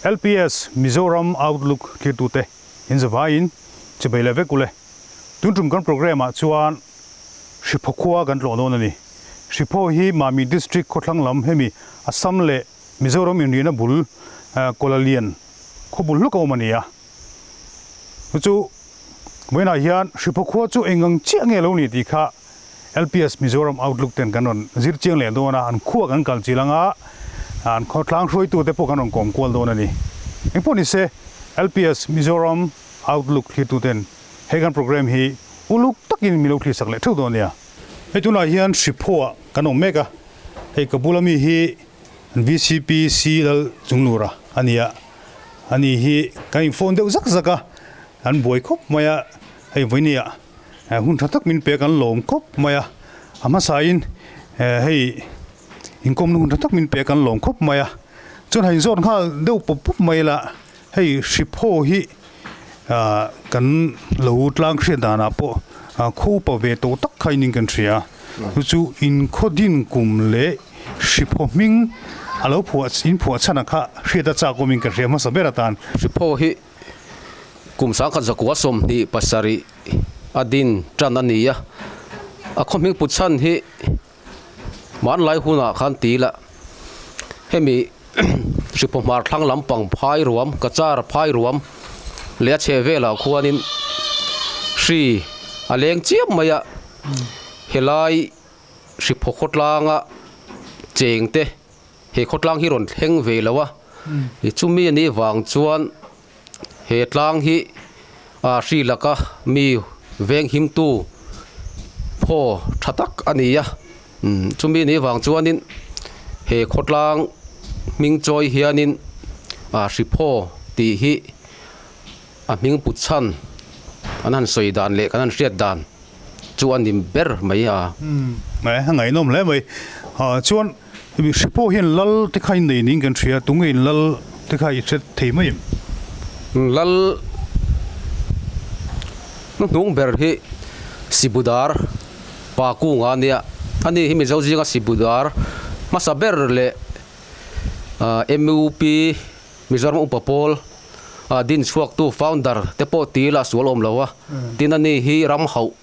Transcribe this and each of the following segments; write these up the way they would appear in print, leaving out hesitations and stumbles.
LPS Mizoram Outlook thlirtute in zavaiin chibei leh vek ule. Tun tum kan programme ah chuan Hriphaw khua kan tlawh dawn a ni. Hriphaw hi Mami District khawthlang lam hemi Assam leh Mizoram inrihna bul Kawlalian khaw bul hluk a awm a ni a. Chu chu vawiinah hian Hriphaw khua chu engang chiah nge lo ni tih kha LPS Mizoram Outlook ten kan rawn zir chiang leh dawn a, an khua kan kal chil anga an khawtlang hruaitute pawh kan rawn kawm kual dawn a ni. Engpawh ni se, LPS Mizoram Outlook thlirtuten he kan programme hi uluk takin min lo thlir sak leh theuh dawn a nia. Hei tunah hian Hriphaw-ah kan awm mek a, hei ka bula mi hi VCP C Lal Chunglura a ni a, ani hi kan in phone deuh zak zak a, an buai khawp mai a, hei vawinia Hun tha tak min pek an lawm khawp mai a, a hmasain hei inkawmna hun tha tak min pek an lawm khawp mai a, chuan han inzawt nghal deuh pawp pawp mai la, hei hriphaw hi kan lo tlang hriat danah pawh khaw upa ve tawh tak kha in kan hria, chu chu inkhawdin kum leh hriphaw hming a lo phuah inphuah chhan a kha hriat a chak awmin ka hria hmasa ber atan. Hriphaw hi Kum 1927 a din tan a ni a, a khaw hming put chhan hi hmanlai hunah khan ti ila hemi Hriphaw hmar thlang lampang phai ruam Cachar phai ruam leh a chheh velah khuanin hri a leng chiam mai a, helai Hriphaw khawtlanga chengte He khawtlang hi rawn thleng ve lo a, chumi a nih vang chuan he tlang hi ah hri laka mi veng himtu phaw tha tak a ni a, chumi a nih vang chuanin he khawtlang hming chawi hianin ah hri phaw tih hi a hming put chhan an han sawi dan leh kan han hriat dan chu a ni ber mai a. A ngaihnawm hle mai. Chuan Hemi hri pawh hian lal te kha in nei niin kan hria, tunge in lal te kha i hre thei mai em? Lal hnuhnung ber hi Sibudar pa kunga a nia, ani hi Mizo zinga Sibudar hmasa ber leh MUP Mizoram Upa Pawl din chhuaktu founder te pawh ti ila sual awm lo a, tin ani hi ram hauh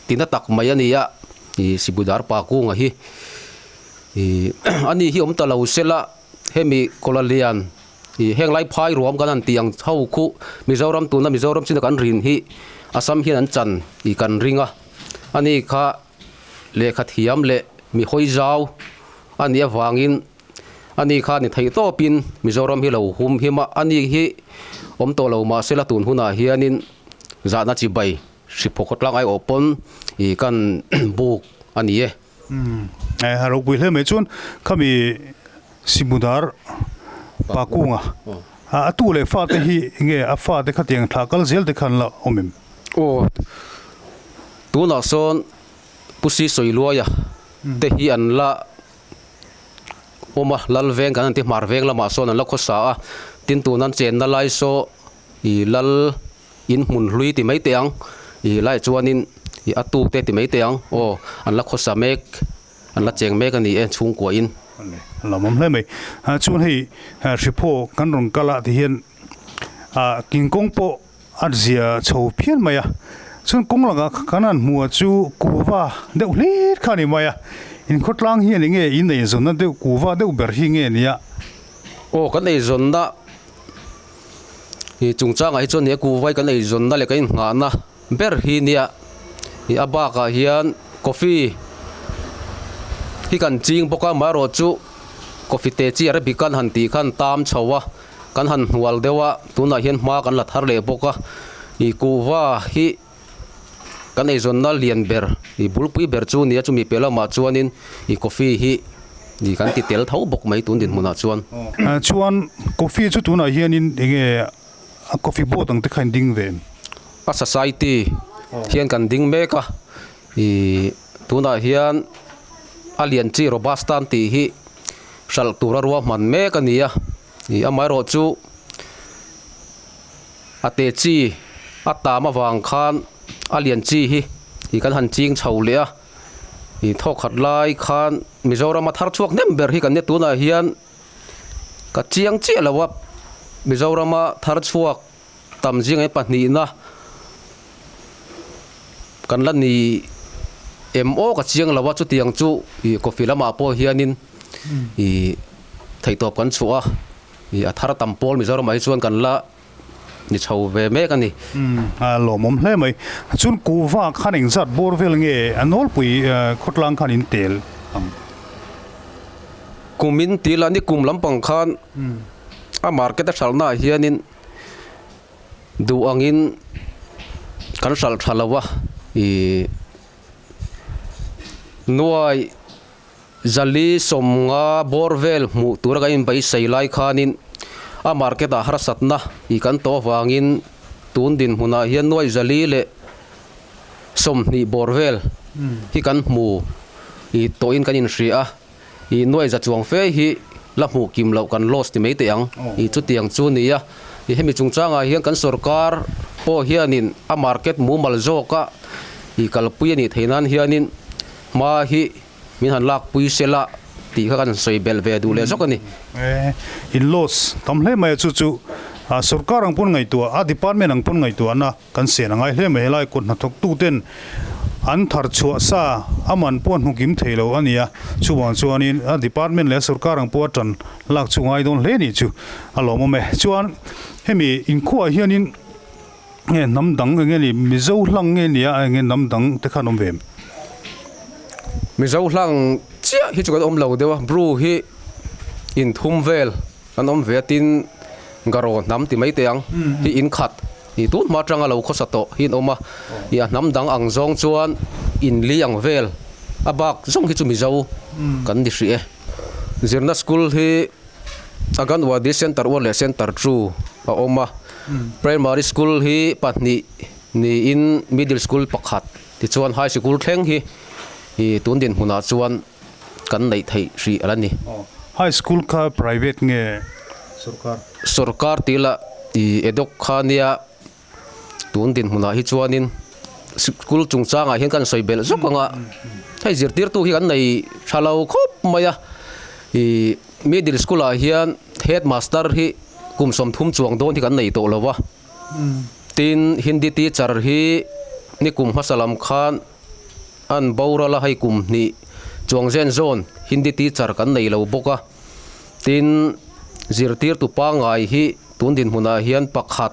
Tina tak mai a ni a, ih Sibudar pa kunga hi ih ani hi awm ta lo sela hemi Kawlalian ih heng lai phai ruam kan han tih ang ho khu Mizoram tuna Mizoram china kan rin hi Assam hian an chan ih kan ring a, ani kha lehkha thiam leh mi hawi zau a nih avangin ani kha ni theih tawpin Mizoram hi lo hum him a, ani hi awm tawh lo mahse la tun hunah hianin zahna chibai. Hriphaw khawtlang ai awh pawn ih kan buk a ni e. E a ropui hle mai chuan khami Simudar pa kunga a tu leh fate hi nge a fate khatiang thla kal zel te khan la awm em? Aw tunah sawn Pu Si Sawiluaia te hi an la awm a, Lal veng kan han ti hmar veng lamah sawn an la khawsa a, tin tun an chenna lai saw ih Lal In hmun hlui ti mai teh ang, ih lai chuanin ih a tuk te ti mai teh ang, aw an la khawsa mek, an la cheng mek a ni e chhungkua in. A lo awm hle mai. Chuan hei Hriphaw kan rawn kal ah ti hian ah Kingkawng pawh a zia chho phian mai a, chuan kawng lakah kan han hmuh ah chu kuhva deuh hlir kha a ni mai a, inkhawtlang hian enge in eizawnna deuh kuhva deuh ber hi nge nia? Aw kan eizawnna Ih chungchangah hi chuan he kuhvai kan eizawnna leh kan inngahna ber hi nia ih a bakah hian coffee hi kan ching bawk a amaherawhchu coffee te chi arabic an han tih khan tam chho a kan han hnual deuh a tunah hian hma kan la thar leh bawk a ih kuhva hi kan eizawnna lian ber ih bulpui ber chu nia chumi piah lamah chuanin ih coffee hi ih kan ti tel tho bawk mai tun dinhmunah chuan. Chuan coffee chu tunah hianin eng nge a coffee board ang te kha in ding ve em? A society hian kan ding mek a ih tunah hian a lian chi robusta an tih hi hralh tura ruahman mek a ni a ih amaherawhchu A te chi a tam avang khan a lian chi hi ih kan han ching chho leh a, ih thawk khat lai khan Mizoram a thar chhuak hnem ber hi kan nia tunah hian ka chiang chiah lo a, Mizorama thar chhuak tam zinga hi pahnihna kan la ni em aw ka chiang lo a, chutiang chu ih coffee lamah pawh hianin ih theihtawp kan chhuah a, ih a thar tam pawl Mizoramah hi chuan kan la ni chho ve mek a ni. A lawmawm hle mai. Chuan kuhva khan engzat bawr vel nge a nawlpui khawtlang khan in tel ang? Kumin tih lah ni kum lampang khan a market a hralhnaah hianin duh angin kan hralh tha lo a, ih nuai Zali sawmnga bawr vel hmuh tura kan inbaisei lai khanin a market ah harsatna ih kan tawh avangin tun dinhmunah hian nuai zali leh 20 bawr vel hi kan hmu ih tawhin kan inhria a, ih nuai za chuang fe hi la hmuh kim loh kan loss ti mai teh ang ih chutiang chu a ni a, ih hemi chungchangah hian kan sorkar pawh hianin a market mumal zawka ih kalpui a nih theih nan hianin hma hi Min han lak pui se la tih kha kan sawi belh ve duh leh zawk a ni. E, in loss tam hle mai a chu chu sorkar ang pawn ngaihtuah a department ang pawn ngaihtuahna kan sen a ngai hle mai helai kut hnathawk tu ten an thar chhuah sa a man pawh an hmu kim thei lo a ni a chuvang chuanin a department leh a sorkar ang pawh a tan lak chu ngai dawn hle ni chu a lawmawm e chuan hemi inkhuaah hianin Nge hnam dang enge ni Mizo hlang nge nia enge hnam dang te khan awm ve em? Mizo hlang chiah hi chu kan awm lo deuh a, Bru hi in thum vel an awm ve a tin Garo hnam ti mai teh ang hi in khat i tun hma atanga lo khawsa tawh hi an awm a, i a hnam dang ang zawng chuan in li ang vel a bak zawng hi chu Mizo kan ni hrih e. Zirna school hi Anganwadi Centre 1 leh Centre 2 a awm a. Primary School hi pahnih niin Middle School pakhat tichuan High Sikul thleng hi ih tun dinhmunah chuan kan neih theih hrih a la ni. High School kha private nge sorkar? Sorkar tih lah ih edok kha nia tun dinhmunah hi chuanin school chungchangah hian kan sawi belh zawk ang a, hei zirtirtu hi kan nei tha lo khawp mai a, ih middle school ah hian headmaster hi kum 30 chuang dawn hi kan nei tawh lo va, tin Hindi teacher hi ni kum hmasa lam khan an boral a, hei kum hnih chuang zen zawn Hindi teacher kan nei lo bawk a, tin zirtirtu pangngai hi Tun dinhmunah hian pakhat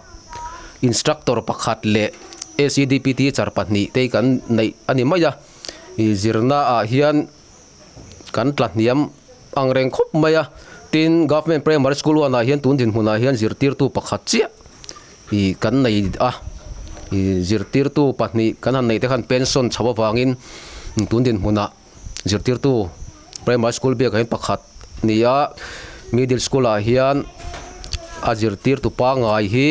instructor pakhat leh SEDP teacher pahnih te hi kan neih a ni mai a, ih zirna ah hian kan tla hniam ang reng khawp mai a, tin Government Primary School one ah hian tun dinhmunah hian zirtirtu pakhat chiah ih kan nei a, ih zirtirtu pahnih kan han neih te khan pension chho avangin tun dinhmunah Zirtirtu Primary School biakah hian pakhat ni a, Middle School ah hian a zirtirtu pangngai hi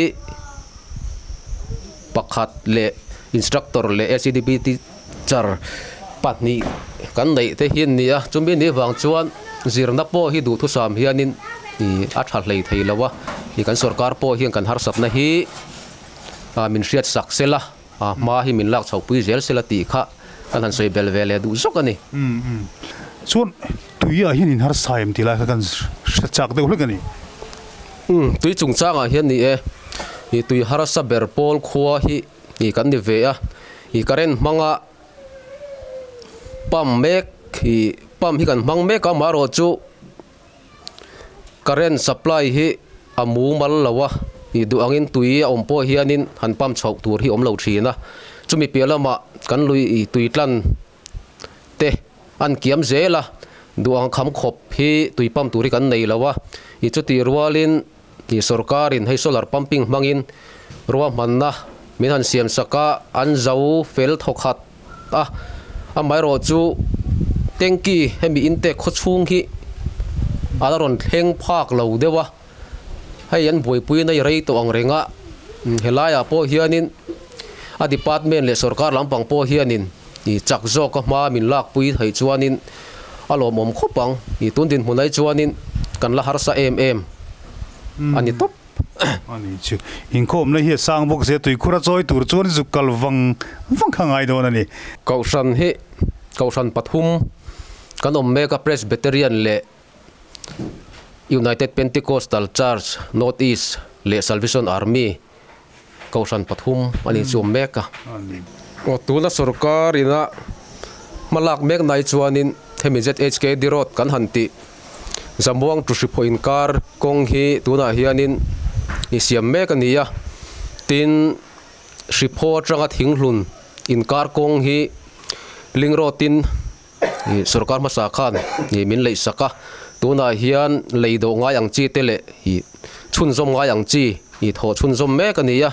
pakhat leh Instructor leh SEDP teacher pahnih kan neih te hi an ni a, chumi ni vang chuan zirna pawh hi duhthusam hianin ih a tha hlei thei lo a, ih kan sorkar pawh hian kan harsatna hi min hriat sak sela. A hma hi min lak chhoh pui zel sela tih kha kan han sawi bel ve leh duh zawk a ni. Chuan tui ah hian in harsa em tih lai kha kan hre chak deuh hlek a ni. Umm tui chungchangah hian ni e, ih tui harsa ber pawl khua hi ih kan ni ve a, ih current hmanga pump mek ih pump hi kan hmang mek a, amaherawhchu Current supply hi a mumal lo a, ih duh angin tui a awm pawh hianin han pump chhoh tur hi awm lo thin a, chumi piah lamah kan lui ih tui tlan te an kiam zel a, duh ang kham khawp hi tui pump tur hi kan nei lo a, ih chutih rualin ih sorkarin hei solar pumping hmangin ruahmanna min han siam sak a, an zo fel thawkhat a, amaherawh chu tanky hemi intake khaw chhung hi a la rawn thleng phak lo deuh a, hei an buaipui in a rei tawh ang reng a, helaiah pawh hianin a department leh sorkar lampang pawh hianin ih chak zawk a hma min lakpui theih chuanin a lawmawm khawp ang, ih tun dinhmun ai chuanin kan la harsa em em a ni tawp. A ni chu. Inkhawmna hi a sang bawk sia, tuikhur a chawi tur chuan zuk kal vang vang kha ngai dawn a ni. Kohhran hi Kohhran pathum kan awm mek a, Presbyterian leh United Pentecostal Church North East leh Salvation Army kohhran pathum a ni chu awm mek a. Aw tuna sorkar ina hma lak mek nai chuanin hemi ZHKD Road kan han tih Zamuang tu hriphaw inkar kawng hi tunah hianin i siam mek a ni a, tin hriphaw atanga thinghlun inkar kawng hi Ling Road in Ih sorkar hmasa khan ih min leih sak a, tunah hian lei dawh ngai ang chi te leh ih chhunzawm ngai ang chi ih thawh chhunzawm mek a ni a,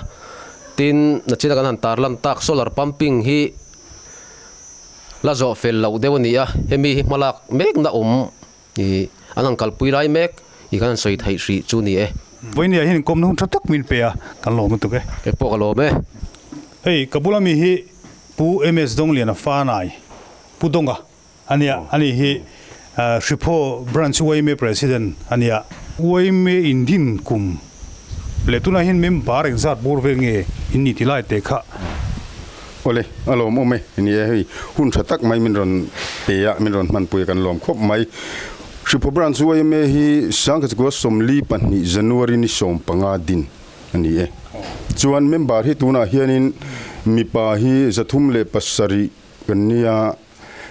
tin nachina kan han tarlan tak solar pumping hi la zawh fel loh deuh a ni a, hemi hi hmalak mekna awm ih an han kalpui lai mek ih kan han sawi theih hrih chu ni e. Vawinia hian inkawmna hun tha tak min pe a, kan lawm lutuk e. Kei pawh ka lawm e. Hei ka bula mi hi Pu MS Dongliana Fanai Pu Donga a nia, ani hi Hriphaw Branch yma President a nia. Yma indin kum leh tunah hian member engzat bawr vel nge in ni ti lai teh kha. Awle, a lawmawm e, ni e, hei hun tha tak mai min rawn pe a, min rawn hmanpui a kan lawm khawp mai. Hriphaw Branch yma hi Sangkachikua 42 January ni 15 din a ni e. Chuan member hi tunah hianin mipa hi 307 Kan nia,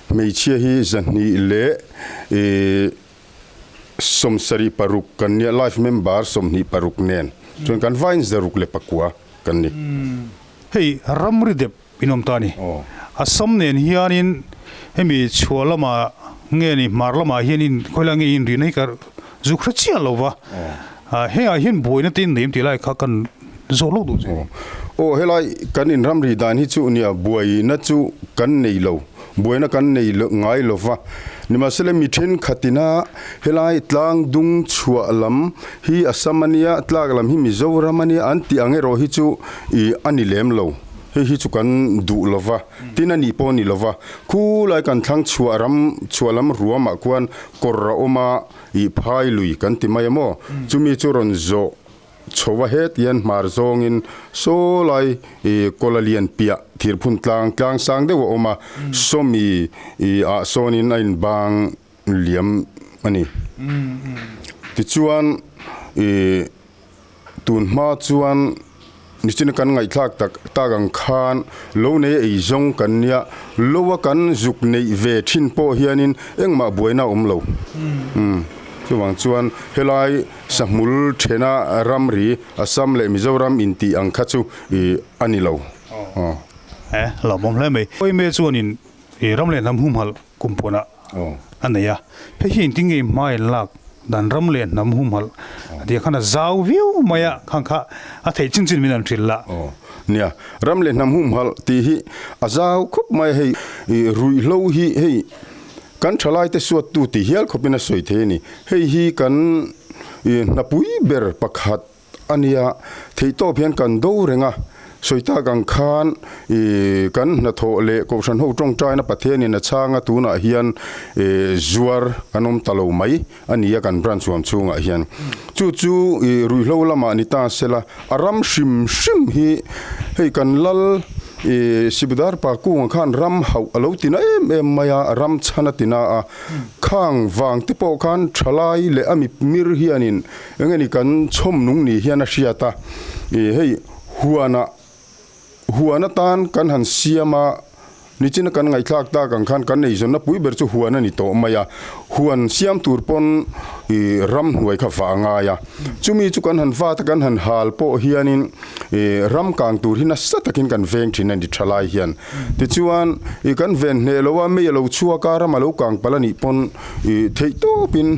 hmeichhia hi 276 kan nia, life member 26 nen chuan kan vaiin 109 kan ni. Hei ramri dep in awm ta a ni. Assam nen hianin hemi chhuah lamah nge ni hmar lamah hianin khawilai nge inrihna hi ka zuk hre chiah lo va. Hengah hian buaina te in neim tih lai kha kan zawh lo duh che. Aw helai kan in ramri dan hi chu nia buaina chu kan nei lo, buaina kan nei ngai lo va. Nimahsela mi thenkhatina helai tlang dung chhuah lam hi Assam a nia, tlak lam hi Mizoram a nia an tih ang erawh hi chu ih a ni lem lo. Hei hi chu kan duh lo va, tin a nih pawh a ni lo va. Khulai kan thlang chhuah ram chhuah lam ruamah khuan kawr a awm a. Ih phai lui kan ti mai a maw? Chumi chu rawn zawh chho a het hian hmar zawngin saw lai ih kawla lian piah thirphun tlang tlang sang deuh a awm a, sawmi ih ah sawnin a inbang liam a ni. Tichuan ih. Tun hma chuan nichina kan ngaihthlak tak tak ang khan lo nei ei zawng kan nia, lo a kan zuk neih ve thin pawh hianin engmah buaina a awm lo. Umm chuvang chuan helai sahmul thena ramri Assam leh Mizoram intih ang kha chu ih a ni lo. Aw. E, lawmawm hle mai. Awime chuanin ih ram leh hnam humhalh kum puanah a nei a, hei hi engtin nge hma in lak dan ram leh hnam humhalh a tih khan a zau viau mai a, khang kha a theih chin chin min an hrilh la. Aw nia, ram leh hnam humhalh tih hi a zau khawp mai a, hei ruihhlo hi hei kan thalaite suattu ti hial khawpin a sawi thei a ni, hei hi kan hnapui ber pakhat A nia, theihtawp hian kan do reng a, sawi tak ang khan ih kan hnathawh leh Kohhran ho tawngtaina Pathianin a chhang a, tunah hian ih zuar kan awm ta lo mai a nia kan branch huam chhungah hian. Chu chu ih ruihhlo lamah ni ta sela, a ram hrim hrim hi hei kan lal ih Sibudar pa kungah khan ram hauh a lo tina em em mai a, ram chhan a tina a, khang vang te pawh khan thalai leh a mipmir hianin Eng nge ni kan chhawm nung ni hian a hriat a, ih hei huanah huan atan kan han siam a, nichina kan ngaihthlak tak ang khan kan eizawnna pui ber chu huan a ni tawh mai a, huan siam tur pawn ih ramhnuai kha vah a ngai a, chumi chu kan han vat a kan han hal pawh hianin ih ram kang tur hi nasa takin kan veng thin a ni tha lai hian. Tichuan ih kan ven hneh lo a, mei a lo chhuak a, ram a lo kang palh a nih pawn ih theih tawpin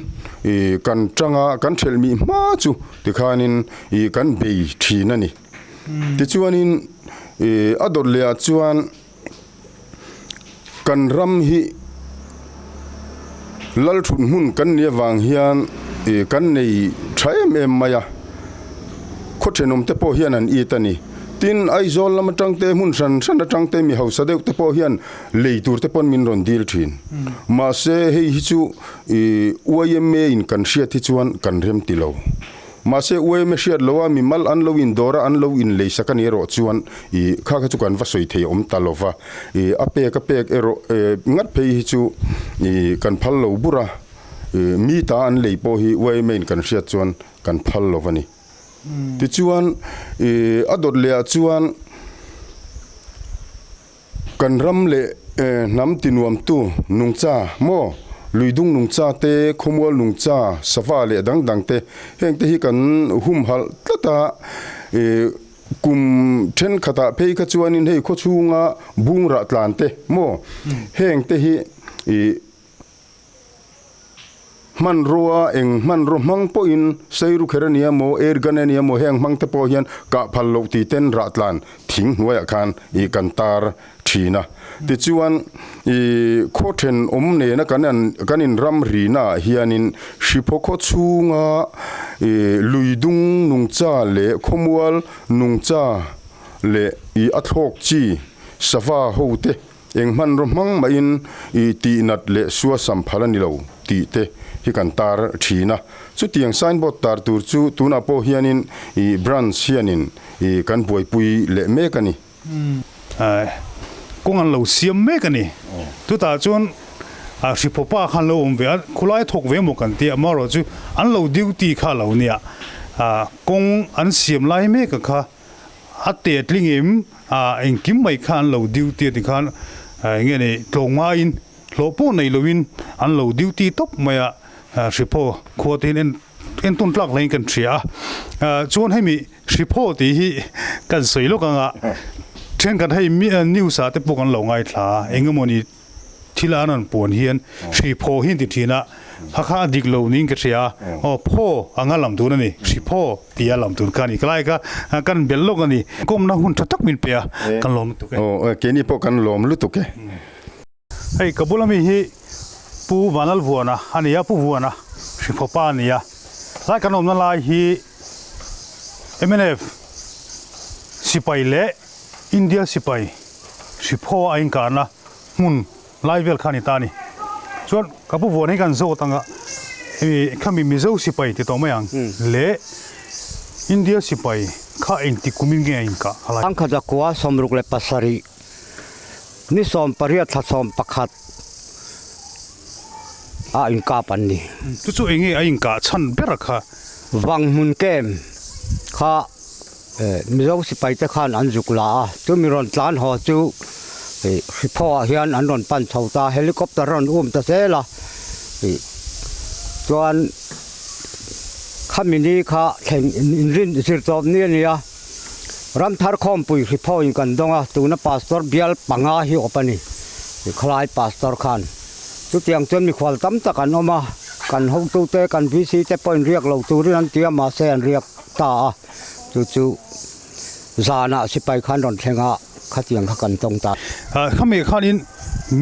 ih kan tanga kan thelh mih hma chu tikhanin ih kan bei thin a ni. Tichuanin ih a dawt leh ah chuan kan ram hi lal thut hmun kan nih avang hian ih kan nei tha em em mai a, khaw thenawm te pawh hian an it a ni. Tin, Aizawl lam atang te hmun hran hran atang te mi hausa deuh te pawh hian lei tur te pawn min rawn dil thin. Mahse, hei hi chu yma in kan hriat hi chuan kan rem ti lo. Mahse, yma hriat lo a mimal an lo indawr a, an lo inlei sak a ni erawh chuan kha kha chu kan va sawi thei awm ta lo va. A pek a pek erawh ngat phei hi chu kan phal lo bur a. Mi ta an lei pawh hi yma in kan hriat chuan kan phal lo a ni. Tichuan a dawt leh ah chuan kan ram leh hnam tinuamtu nungcha maw luidung nungcha te, khawmual nungcha, sava leh dang dang te heng te hi kan humhalh tlat a. Kum thenkhatah phei kha chuanin hei khawchhunga bungrah tlan te maw heng te hi ih hmanrua eng hmanraw hmang pawhin seiru kher ania maw air gun ania maw heng hmang te pawh hian kah phal loh tih ten rah tlan thing hnuaiah khan ih kan tar thin a. Tichuan ih khaw thenawm nena kan an kan inram rina ah hianin Hriphaw khaw chhunga ih lui dung nungcha leh khawmual nungcha leh ih a thlawk chi sava ho te eng hmanraw hmang mahin ih tihnat leh sua sam phal a ni lo tih te hi kan tar thin a. Chutiang signboard tar tur chu tunah pawh hianin ih branch hianin ih kan buaipui leh mek a ni. Kawng an lo siam mek a ni. Chutah chuan Hriphaw pa khan lo awm ve a, khulai thawk ve maw kan ti a, amaherawhchu an lo duty kha a lo nia. Kawng an siam lai mek a kha a te tling em engkim mai kha an lo duty a tikhan enge ni tlawmngaiin hlawh pawh nei loin an lo duty tawp mai a, Hriphaw khua te hian en entawn tlak hlei in kan hria a. Chuan hemi Hriphaw tih hi kan sawi lawk ang a, thenkhat hei news ah te pawh kan lo ngaithla a, engemawni thil an rawn puan hian Hriphaw hi an ti thin a, kha kha a dik lo niin ka hria a, aw phaw anga lam tur a ni, Hriphaw tia lam tur kha a ni, ka lai kha kan bel lawk a ni, kawmna hun tha tak min pe a, kan lawm lutuk e. Aw keini pawh kan lawm lutuk e. Hei ka bula mi hi Pu Vanlalvuana a ni a, Pu Vuana Hriphaw pa a ni a. Tlai kan awmna lai hi mnf sipai leh India sipai Hriphaw a inkarna hmun lai vel kha a ni ta a ni. Chuan ka Pu Vuana hi kan zawt anga hemi khami Mizo sipai ti tawh mai ang leh India sipai kha engti kumin nge a inkah kha lai. Angkhat a kua 67. Ni 18 thla 11 ah inkap an ni. Chu chu enge a inkah chhan ber a kha? Vang hmun kem kha Mizo sipai te khan an zuk la a, chumi rawn tlan haw chu Hriphaw ah hian an rawn pan chho ta, helicopter rawn um ta zel a, chuan khami ni kha thleng inrin zirtawp ni a ni a. Ramthar khawmpui hriphawiin kan dawng a, tuna Pastor bial panga hi awp a ni, khalai Pastor khan. Chutiang chuan mikhual tam tak an awm a, kan hotute, kan VC te pawhin riak lo turin an ti a, mahse an riak ta a, chu chu zanah sipai khan rawn thleng a, khatiang kha kan tawng ta. Khami khanin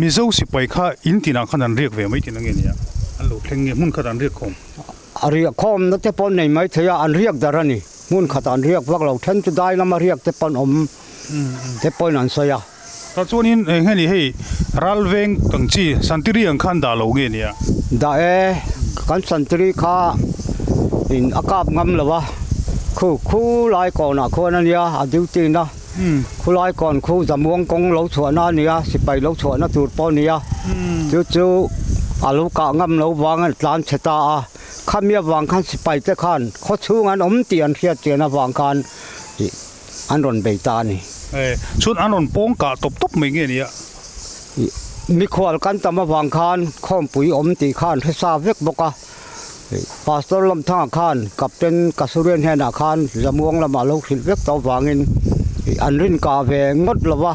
Mizo sipai kha in tinah khan an riak ve mai tih na nge nia, an lo thleng nge hmun khat an riak khawm? A riak khawmna te pawh nei mai thei a, an riak dar a ni. Hmun khatah an riak vak lo, then chu dai lama riak te pawn awm te pawhin an sawi a. Tah chuanin eng nge ni hei ralveng ang chi santiri ang khan dah lo nge nia? Dah e, kan santiri kha in a kap ngam lo a, khu khu lai kawnah khuan a nia a duty na, khu lai kawn khu zamuang kawng lo chhuahna a nia, sipai lo chhuahna tur pawh a nia, chu chu a lo kah ngam lo vang a tlan chhe ta a. Khami avang khan sipai te khan khaw chhung an awm tih an hriat chian avang khan ih an rawn bei ta a ni. E, chuan an rawn pawng kah tawp tawp mai nge nia? Ih, mikhual kan tam avang khan khawmpui awm tih khan hre sa vek bawk a. Ih, Pastor Lamthanga khan Captain Kasurian hnenah khan Zamuang lamah lo hrilh vek tawh avangin ih an rin kah ve ngawt lo va.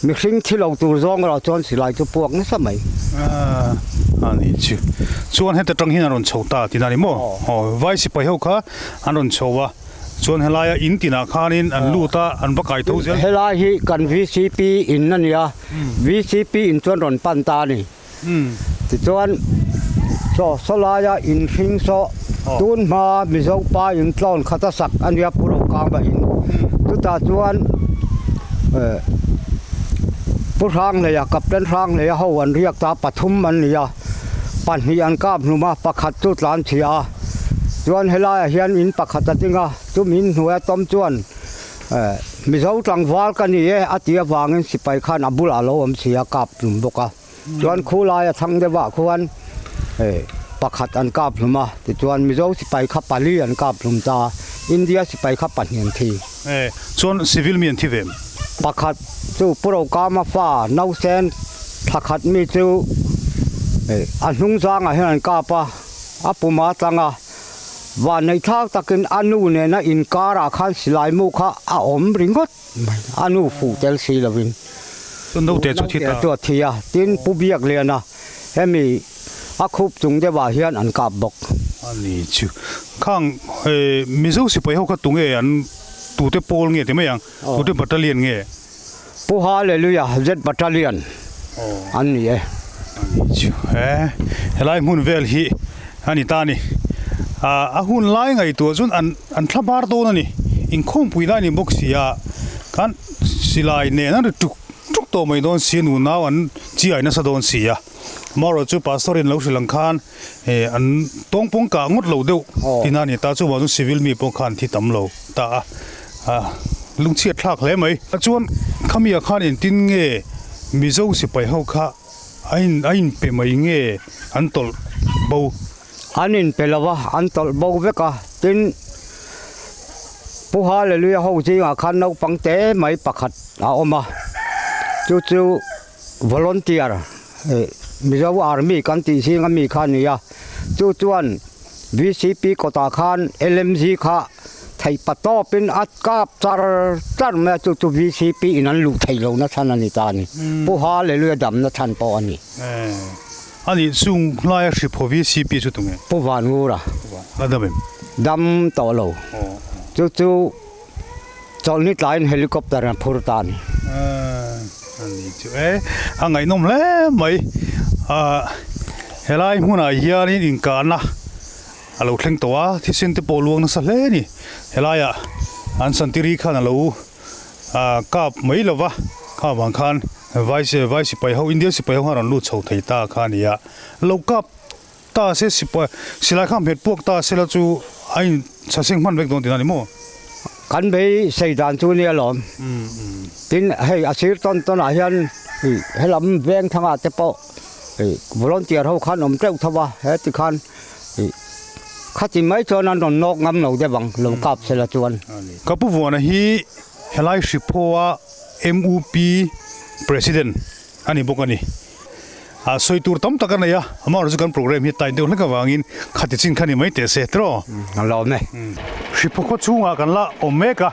Mihring thi lo tur zawng erawh chuan silai chu puak nasa mai. A ni chu. Chuan heta tang hian an rawn chho ta tihna a ni maw? Aw, vai sipai ho kha an rawn chho a, chuan helaia in tinah khanin an lut a, an va kai tho zel. Helai hi kan vcp in a nia, vcp in chuan rawn pan ta a ni. Tichuan saw saw laia in hring saw tun hma Mizo pa in tlawn khat a sak a nia Pu Rokanga in. Chutah chuan Pu Hranghleia Captain Hranghleia ho an riak ta pathum an ni a, pahnih an kap hlum a, pakhat chu tlan chhia a. Chuan helaiah hian in pakhat a ding a, chumi in hnuaia tawm chuan Mizo tlangval ka ni e a tih avangin sipai khan a bulah a lo awm si a, kap hlum bawk a. Chuan khu laia thang deuhah khuan Pakhat an kap hlum a, tichuan Mizo sipai kha pali an kap hlum ta, India sipai kha pahnih an thi. E, chuan civil mi an thi ve em? Pakhat chu Pu Rokama fa nausen thla khat mi chu a hnung zangah hian an kap a, a puma tlang a, vanneih thlak takin a nu nena inkarah khan silai mu kha a awm ringawt mai, a nu fuh tel si lovin. Chuan naute chu a thi ta. Naute chu a thi a, tin Pu Biakliana hemi a khup chung deuhah hian an kap bawk. A ni chu. Khang Mizo sipai ho kha tunge an tute pawl nge ti mai ang, tute battalion nge? Pu Hallelujah Z Battalion an ni e. A ni chu. He helai hmun vel hi a ni ta a ni. A hun lai ngaihtuah chuan an an thla bar dawn a ni. Inkhawmpui lai a ni bawk si a, khan silai nen an ri tuk tuk tawh mai dawn si a, nunau an chiai nasa dawn si a. Amaherawh chu Pastor in lo hrilh ang khan an tawngpawng kah ngawt lo deuh tina a ni ta, chuvang chuan civil mi pawh khan thi tam lo ta a, lungchhiat thlak hle mai. Chuan khami ah khan engtin nge Mizo sipai ho kha a in a inpe mai nge an tawlh bo? An inpe lo a, an tawlh bo vek a, tin Pu Hallelujah ho zingah khan naupang te mai pakhat a awm a, chu chu Volunteer, Mizo Army kan tih zinga mi kha a ni a, chu chuan VCP kawtah khan LMG kha theih pa tawpin a kap char char mai a, chu chu VCP in an luh theih lohna chhan a ni ta a ni. Pu Hallelujah damna chhan pawh a ni. A nih chung hlaia hriphaw VCP chu tunge? Pu Vanngura. La dam em? Dam tawh lo. Chu chu. Chawlhni tlaiin helicopter an phur ta a ni. A ni chu e, a ngaihnawm hle mai. Helai hmunah hianin inkahna a lo thleng tawh a, thisen te pawh luang nasa hle a ni. Helaiah an santiri khan a lo kap mai lo va, kha vang khan vai vai sipai ho, India sipai ho khan rawn lut chho thei ta kha a ni a. Lo kap Ta se sipai silai kha hmet puak ta sela chu a in chhaseng hman vek dawn tihna a ni maw? Kan bei sei dan chu nia lawm. Tin hei a sir tawn tawn ah hian helam veng thangah te pawh volunteer ho khan awm teuh tho a, heti khan khati mai chuan an rawn nawk ngam lo deuh ang lo kap sela chuan. Ka pu Vuana hi helai Hriphaw-a MUP President a ni bawk a ni. A sawi tur tam tak a nei a, amaherawhchu chu kan program hi tain deuh hlek avangin khati chin kha ni mai teh se tiraw? A lawm e. Hriphaw khaw chhungah kan la awm mek a,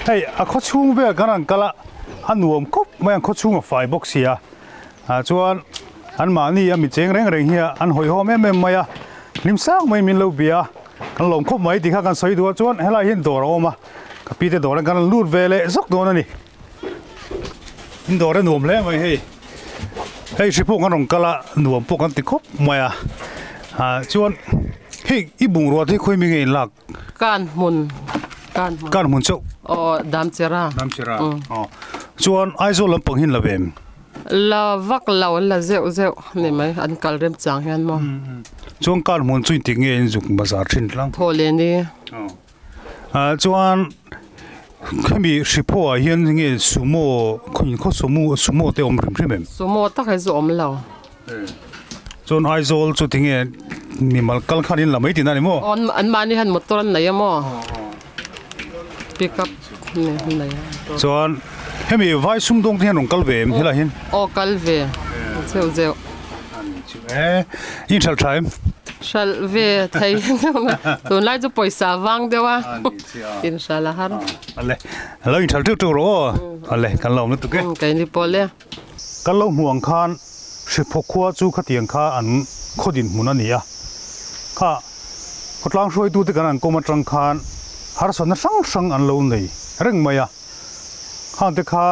hei a khaw chhung vel kan rawn kal a, a nuam khawp mai ang khaw chhung a fai bawk si a, ah chuan an mahni a mi cheng reng reng hi an hawihhawm em em mai a, hlim sang mai min lo bia a, kan lawm khawp mai tih kha kan sawi duh a, chuan helai hian dawr a awm a, ka pi te dawr ah kan rawn lut ve leh zawk dawn a ni. In dawr a nuam hle mai hei hei hri pawh kan rawn kal a nuam pawh kan ti khawp mai a ah chuan hei i bungrua te hi khawi mi nge in lak kan hmun kan hmun kan hmun chauh aw damchera damchera aw chuan Aizawl lampang hi an la ve em la vak lo an la zeuh zeuh ni mai an kal rem chang hian maw chuan kan hmun chu inti nge in zuk bazar thin tlang thaw leh ni ah chuan Khami Hriphaw ah hian nge sumo khaw khaw sumo sumo te awm hrim hrim em? Sumo tak hi chu awm lo. Chuan Aizawl chu tinge mimal kal khan in la mai tihna a ni maw? Aw an mahni hian motor an nei a maw? Pick up an nei a. Chuan hemi vai sumdawng te hian rawn kal ve em helai hian? Aw kal ve zeuh zeuh. E in hralh tha em? Hralh ve thei tunlai chu pawisa vang deuh a in hralh a har. Ale lo in hralh teuh teuh rawh aw ale kan lo awm lutuk e. Keini pawh le. Kan lo hmuh ang khan Hriphaw khua chu khatiang kha an khaw dinhmun a ni a, kha khawtlang hruaitute kan an kawm atang khan harsatna hrang hrang an lo nei reng mai a, khangte kha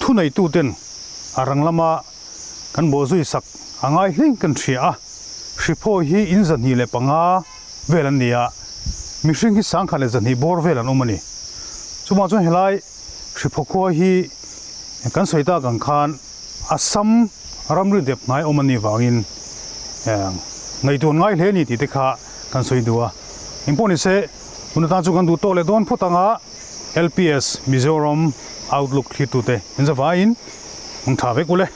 thuneituten a rang lama Kan bawhzui sak a ngai hlein kan hria a, Hriphaw hi in 25 vel an ni a, mihring hi 1020 bawr vel an awm a ni. Chuvang chuan helai Hriphaw khua hi kan sawi tak ang khan Assam ramri dep hnai awm a nih vangin ngaihtuah ngai hle a ni tih te kha kan sawi duh a. Engpawh nise tun atan chu kan duh tawk leh dawn phawt ang a, LPS Mizoram Outlook thlirtute in zavaiin hmang tha vek ule.